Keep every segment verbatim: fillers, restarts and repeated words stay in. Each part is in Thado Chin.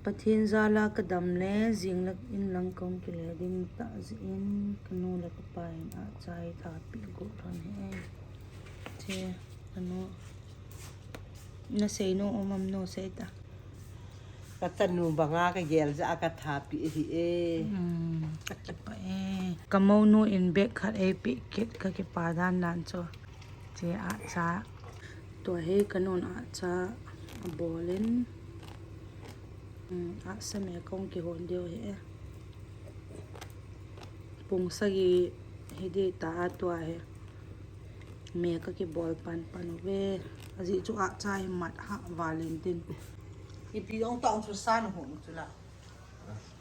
Pathen jal a kadam le, jing le in lang kong kile ding tah jeh in, kanu le kapa in achai thapi go thon he. Che, kanu. Nasei nom um am, nu sei ta. Kachanu banga kagel jeh a kathapi ahi e. Hmm, kakipah e. Kamounu in bag khat eipeh kit, kakipah dan dan chu. Che, acha. Tua hi kanun acha abol in. Hmm, asa me kong kihon diu hi e. Pung sagi hi ding ta a tua hi. Me kakibol pan pan uve. Ajeh chu acha hi mat ha Valentine. Ipi jong tong chu sa nahon chu la.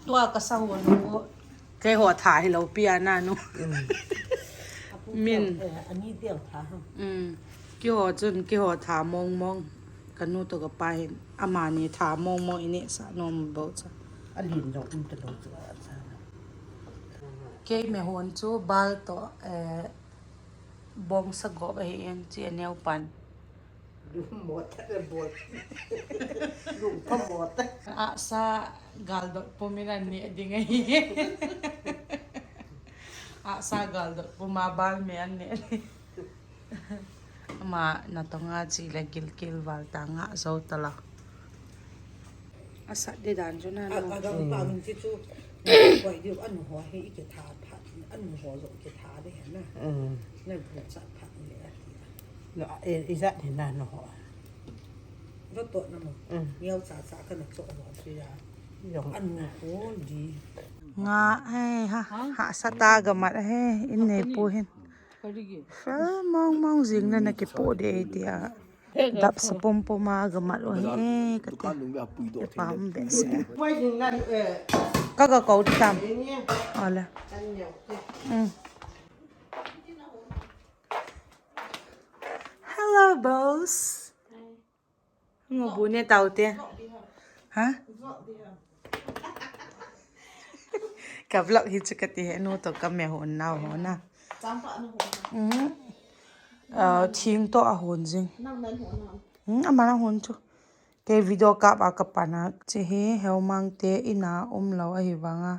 Tua kasa hon u. Keiho tha hilou pi a nanu. Min. Eh, ani teu tha ha. Hmm. Keiho chun, keiho tha mong mong. Kanu toh kapa hin. Amani tha mong mong inesah nom bou cha. Alin jong um talou chu acha. Kei me hon chu bal toh, eh, bongsa gop ahi in, chi aneo pan. Lungmot le bol. Lungphamot. Asa galdot pum in an neh ding ahi. Asa galdot pum a bal me an neh ding. Ama natong a chi le gilkel val ta nga jou tala. Asat ding dan chu nanu. A, a dang pa min chi chu. Koi diu anu ho hi ikitha phat. Anu ho jong ikitha ding hi na. Mm. Na bu chat phat le ati. No, e, ijat hi nanu ho. Ro to na mo. Mm. Miau cha cha kana cho ho chu ya. Jong. Anu ho di. Nga, ai, ha, ha, sa ta gamat he, in nei pu hin. Fel mong mong jing le nakipoh ding ahi tia. Dap sa pom pom a gamat u hi e, kati. Ipa um behseh. Ka ga kou ding tam. Ole. Mm. Hello, boss. Ngo bu ne tau te. Ha? Ka vlog hi chu kati he, nu toh ka me hon nau ho na. Mhm. Ah, thing toh ahon jing. Hmm, aman ahon chu. Kei video kap a ka pan a. Chi hi Heumang te in a um lou ahi vang a.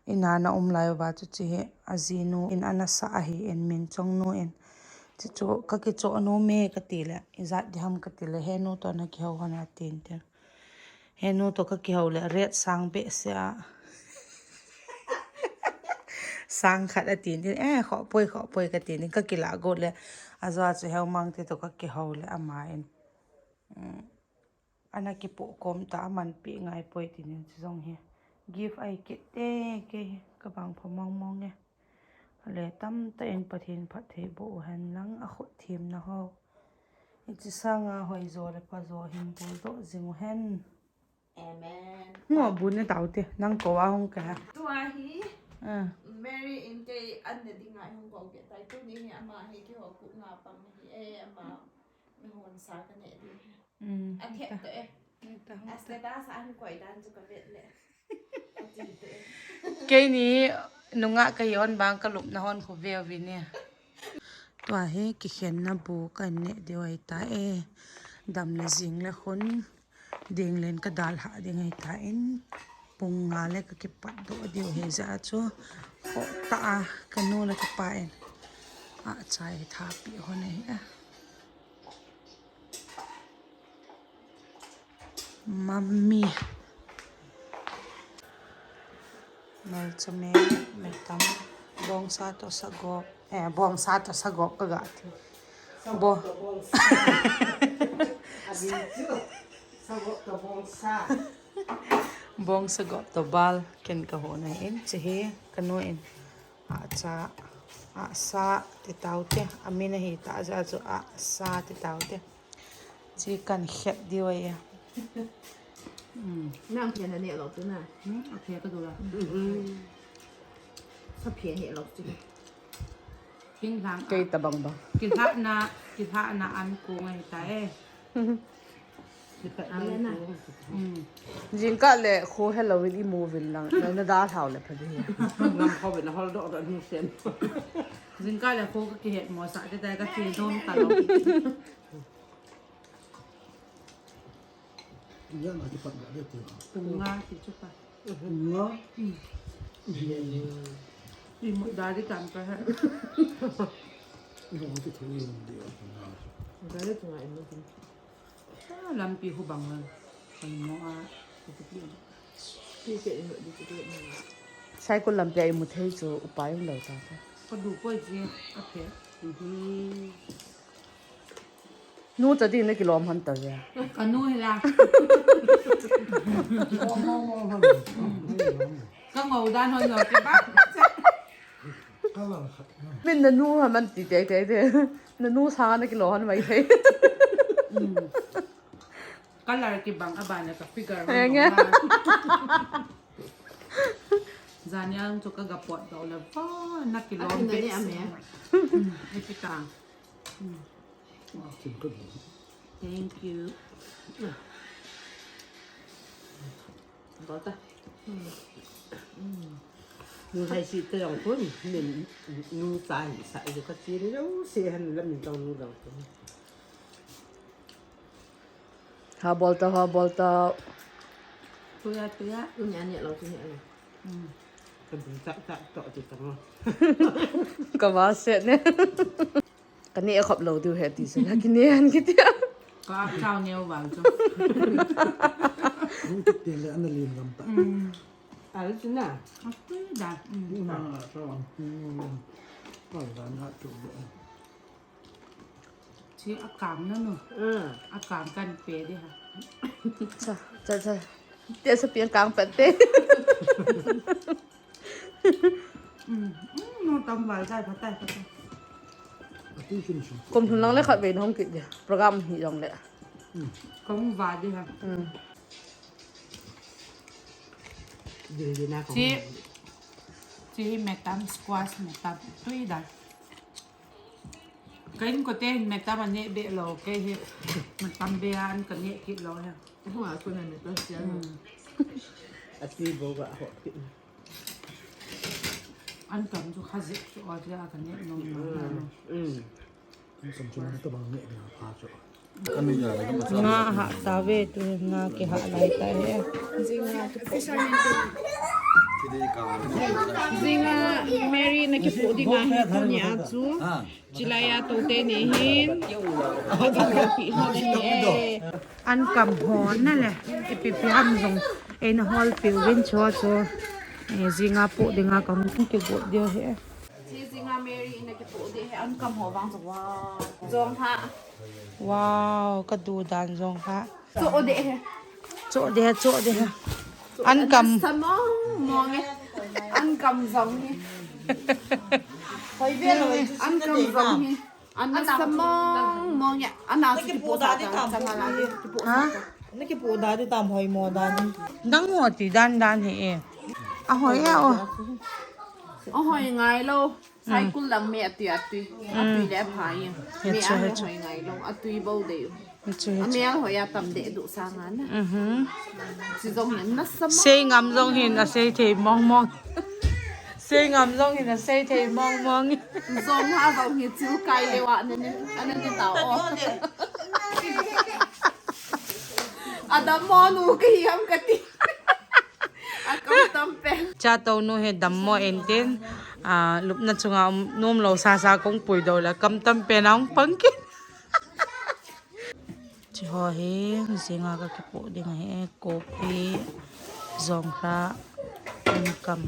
In a na um lai uva chu chi hi ajinu in ana sah ahi in, Minchong nu in. Chi chu ka kichoh nom e kati le, ijat ding ham kati le, he nu toh na kihou hon a tin tin. He nu toh ka kihou le, rate sang behseh a. Sang khat a tin tin, eh, khoh poi, khoh poi ka tin tin, ka kilah got le, ajeh chu Heumang te toh ka kihou le, ama in. Mm. Ana kipoh kom ta, aman pi ngai poi tin in, chu jong hi. Gift ahi kit te, kei hi, ka vangpha mong mong e. Ale tamtah in Pathen phatthei boh u hen lang, akhut themna ho. Hiche sanga hoijo le phajo hin boldoh jing u hen. Amen. Ngo bu ne tau te, nang kou a hung ka ha. Tua hi. Ah. Mary in kei an ne dinga hung kou kit tai, tuni hi ama hi keiho kut nga pang hi e, ama mihon sa ka ne ding. Mm. A thep to e. A status a hin koi dan chu ka vet le. Keini nungah kahi hon vang ka lupna hon khu veu vin e. Tua hi kikhenna bu ka neh diu ahi ta e. Dam le jing le khun ding len ka dalhah ding ahi ta in. Pung nga le ka kipatdoh diu ahi jeh a chu. Khoh tah a ka nu le ka pa in. Achai thapi hon ahi a. Mummy. Malcha me, me tam. Bongsa toh sagop. Eh, bongsa toh sagop ka ga ti. Bo. Sagop toh bongsa. Bongsa gop toh bal ken ka hon ahi in, chi hi ka nu in. Acha, asa ti tau te, amin ahi ta jeh a chu asa ti tau te. Chi kan khet diu ahi. Hmm. Nang phe na neh lou chu na. Hmm, a phe ka du la. Hmm. Sa phe neh lou chu. King lang. Kei ta bang bang. Kilhahna, kilhahna an kong ahi ta e. Jingkah le kho helou in i mu vin lang, na, na dalhau le pha ding. Ngam kho vin na hol doh doh nu sen. Jingkah le kho ka kihet mo sah te tai ka thil dom ta lou. Pung nga ti chu pa. Pung nga? Imut da di tam ka ha. Lampi hu bang la. Kan mo a. Saikul lampi a imu thei chu upai um lo ta. Ka du poi ji a phe. Nu cha ding na kilom han ta ve. Ka nu hi la. Ka ngou dan hon lo ki ba. Min na nu ha man ti te te te. Na nu sa na kilom han mai thei. Color ki bang a ba na ka figure. Zania chu ka ga pot do la ba na kilom be. Ipi ta. Thank you. Bota. Nu hai si te jong kun, min nu cha hi sa ju ka chi le jo se han la min jong nu jong kun. Ha bol ta, ha bol ta. Tuya, tuya. Nya nya lo tuya. Ka bu tak tak to ti ta mo. Ka ba se ne. Ka ne khop lo diu he ti se na ki ne han ki tia. Ka chao neo ba jo. Hung ti te le ana lin gam ta. Al ti na. Atu da. Ni ma na so. Ka da na tu. Chi a kang na nu. A kang kan pe di ha. Cha, cha, cha. Te sa piang kang pe te. Nu tam val tai pa tai pa tai. Kum thun lang le khat ve na hong kit dia. Program hi jong le. Kong va di ha. Chi, chi hi metam, squash metam. Tui da. Ka in ko te hin metam a neh beh lo, kei hi metam beh a an ka neh kit lo he. Hua ko na metam sia. A tui bo ga ho kit. An kam chu kha zek chu a tia ka neh nom lo. An kam chu na to bang neh na pha chu. Nga ha ta ve tu nga ki ha lai ta he. Zinga Mary na kipu ding ahi tunia chu. Chilai a tute ni hin. An kam ho na le. Ipi pi ham jong. Eina hol piu vin chu chu. Zinga pu dinga kam kigot diu he. Chi zinga Mary ina kipu de he an kam ho vang jong. Wow. Jong ha. Wow, ka du dan jong ha. Cho de he. Cho de he, cho de he. An kam. Samong mong e. An kam jong he. Hoi be lo. An kam jong he. An samong mong e. An a kipu da di tam. Changa la kipu. Ha? Na kipu da di tam hoi mo dan. Dang ho ti dan dan he e. A hoi e o. A hoi ngai lo. Saikul lang me atui atui. Atui le pha ye. Me a hoi ngai lo. Atui bo de. Amel hoi a tam de du sanga na. Si jong hin na sam. Sei ngam jong hin a sei thei mong mong. Sei ngam jong hin a sei thei mong mong. Jong ha jong hi chu kai le wa ne ne. Ana ne ta o. Adam mo nu ke yam kati. A kam tam pe. Cha to nu he dam mo en tin. A, lupna chunga um, nom lo sa sa kong pui do la kam tam pe na ong pang ke. Chi ho hi, zinga ka kipu ding he, kopi, jong kha, an kam.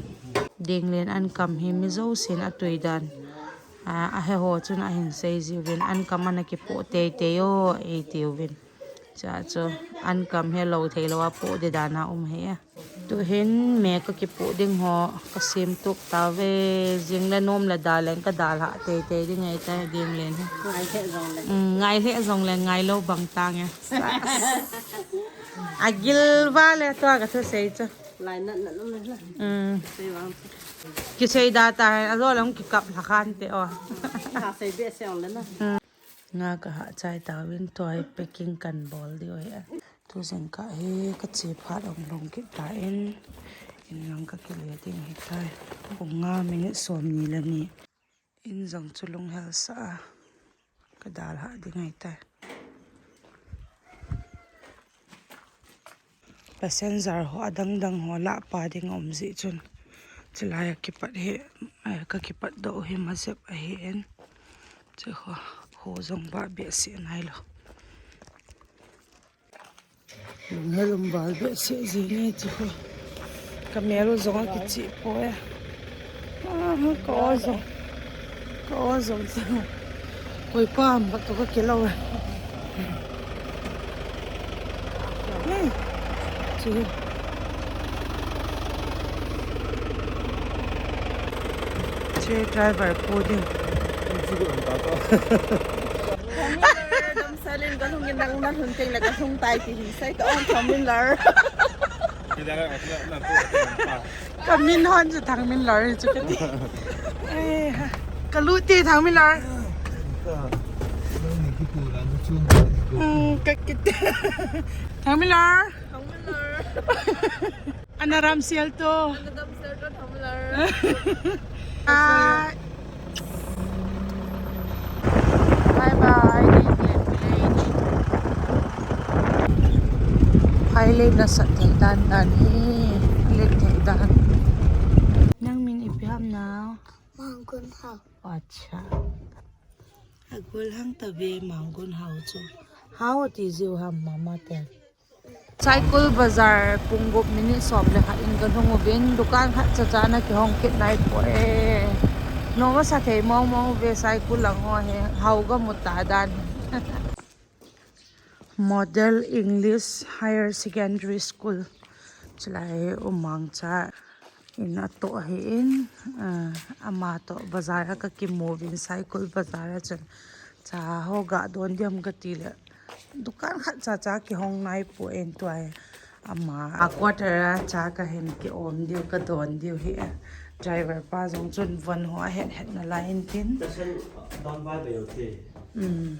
Ding len an kam hi mi zo sin a tui dan. A, a he ho chun a hin sei ziu vin, an kam ana kipu tei tei o, ei tiu vin. Cha chu, an kam he lo thei lo a pu de dan a um he. Tu hin me ka kipu ding ho, ka sem tuk ta ve, jing le nom le da leng ka dal ha tei tei ding ngai ta ding len. Ngai le jong le. Um, ngai le jong le, ngai lo bang ta nge. A gil va le tua ka thu sei chu. Lai na na na na. Um. Sei vang. Ki sei da ta, a zo lang ki kap la khan te o. Ha sei be se ong le na. Um. Nga ka ha chai ta vin tua hi packing kan bol diu hi. Tu jing ka hi ka chi phat ong long kit ta in, in lang ka kile ding hi tai. Pung nga minute som ni le ni. In jong chu lung hel sa a. Ka dal ha ding hi tai. Passenger ho adang dang ho lah pa ding um jeh chun. Chulai a kipat hi, eh, ka kipat doh hi Mazep ahi in. Chu ho, ho jong ba behseh nai lou. Lung he lum val behseh jing e chu ho. Ka mel u jong a kichih poi. Ah, ka o jong. Ka o jong chu. Koi pa ham ka tu ka kilou e. Hey. Chu. Chu driver pu ding. Salin ka lhung in nang na lhun teng le ka lhung tai ti hi sai ka ong Thangminlar. Ka min hon chu Thangminlar chu ka ti. Eh, ka lut te Thangminlar. Hmm, ka kit te. Thangminlar. Thangminlar. Ana damsel to. Ana damsel to Thangminlar. Bye. Bye bye. Phai le nasat thei dan dan hi. Let thei dan. Nang min ipi ham na? Manggun Hao. Acha. Agol hang ta ve Manggun Hao chu. Hao ti jiu ham mama te. Saikul Bazar pung gup minute som le khat in ka lhung uvin, dukan khat cha cha ana kihong kit nai poi. Nom asa thei mong mong uve Saikul lang ho hi, hao ga mu ta dan. Model English Higher Secondary School. Chulai umang cha. In atoh ahi in, ah, ama toh bazar a ka kimu uvin Saikul bazar a chun cha ho ga don diam ka ti le. Dukan khat cha cha kihong nai poi in tua hi. Ama a quarter a cha ka hin ki om diu ka don diu hi. Driver pa jong chun von ho a het het na lai in tin. Don vai ve u te. Um.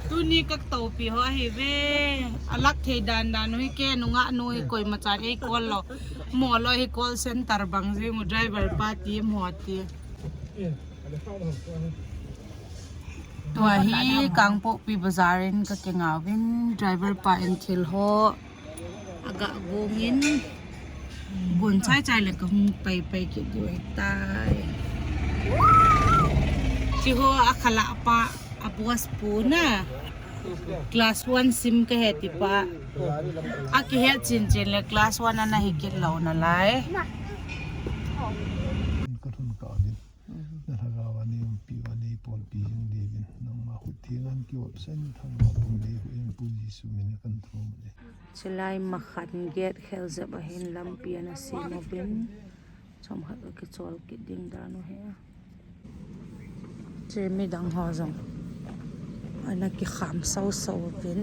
Tuni ka topi ho ahi ve. Alak thei dan dan hi ke nunga nu hi koima chan ei call lou. Mo lou hi call center bang jing u driver pa ti mo ti. Tua hi Kangpokpi bazar in ka kinga uvin driver pa in thil ho aga gong in gon chai chai le ka hung pai pai kit diu ahitai. Chi ho a khala pa a boss pu na. Class one sim ka he ti pa. A kihet chin chin le class one ana hi kit lou na lai. Ka thun ka din. Na lhagao a nei umpi uva nei ponpi jing diuvin, nangma khut theng a kiop sen thangvah pum ding hu in Pu Jesu min a kan thum e. Chulai Makhan gate khel jep a hin lampi ana sem uvin, chomkhat ka kichol kit ding dan u hi. Che midang ho jong ana kikham sau sau uvin.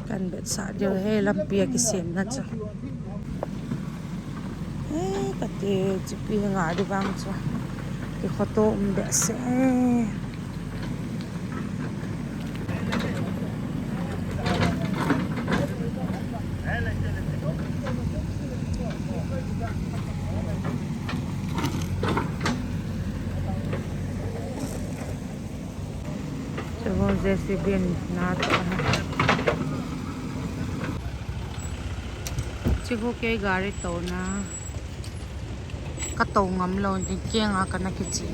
Kan vetsah diu hi lampi a kisemna chu. Eh, kati chu pi nga di vang chu. Kikhoto um behseh. Chu ho J C B in na to. Chu ho kei gari to na. Ka to ngam lou, ding keng a ka na kichi.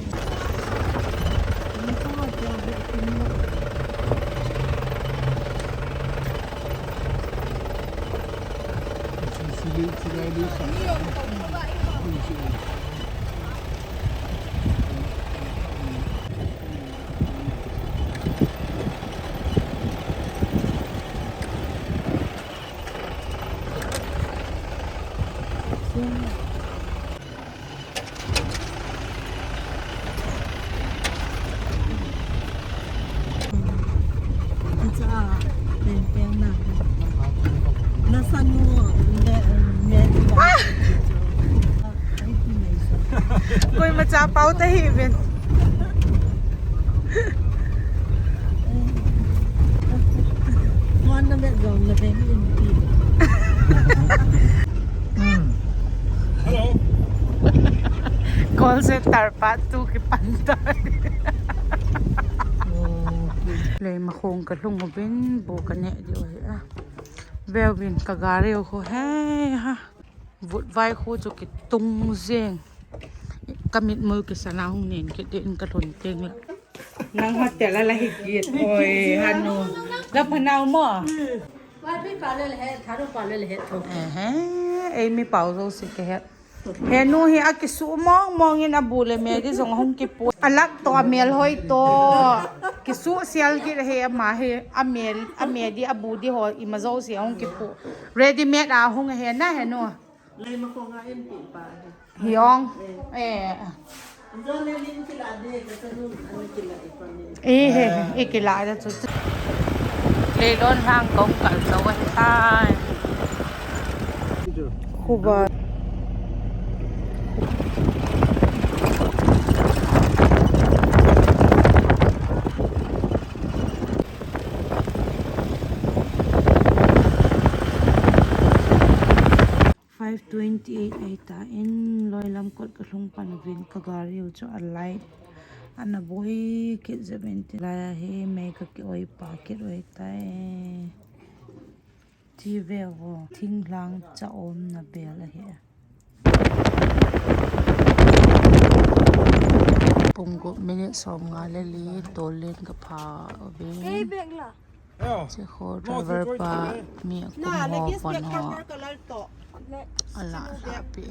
Koima cha pao ta hi ven. Mon na vet jong na vet in pi. Hmm. Call center pa tu kipan tai. Lei ma khong ka lhung uvin bu ka neh diu ahi a. Veuvin ka gari u khu he ha. Vut vai khu chu kitung jeng. Ka mit mul kisan a hung nen kit in ka lhun teng la. Nang hotel a la hi kit. Oi, hanu. La phanau mo. Vai pi pa le le he, tharu pa le le he tho. Ehe, ei mi pau jouse ka het. Henu hi a kisu mong mong in a bu le me di jong hung kipu. A lak to a mel hoi to. Kisu sial kit he ama hi a mel, a me di a bu di ho ima jouse hung kipu. Ready made a hung he na henu. Lei ma khong a em pi pa he. Hiong. Eh. Anjo le ling kila de ka sanu an kila ipa ni. Eh, eh, kila da chu. Leilon lang kong kal to wa tai. Khuba. Five twenty-eight ahi tan, loi lam kot ka lhung pan uvin ka gari u chu a light ana boi kit jep in ti lai a hi mei ka ki oi pa kit oi tai. Ti ve vo, thinglhang cha om na bel ahi. Pung gup minute som nga le li tol len ka pha uve. Kei bek la. Che kho driver pa mi a kum ho pon ho. Ala la pi.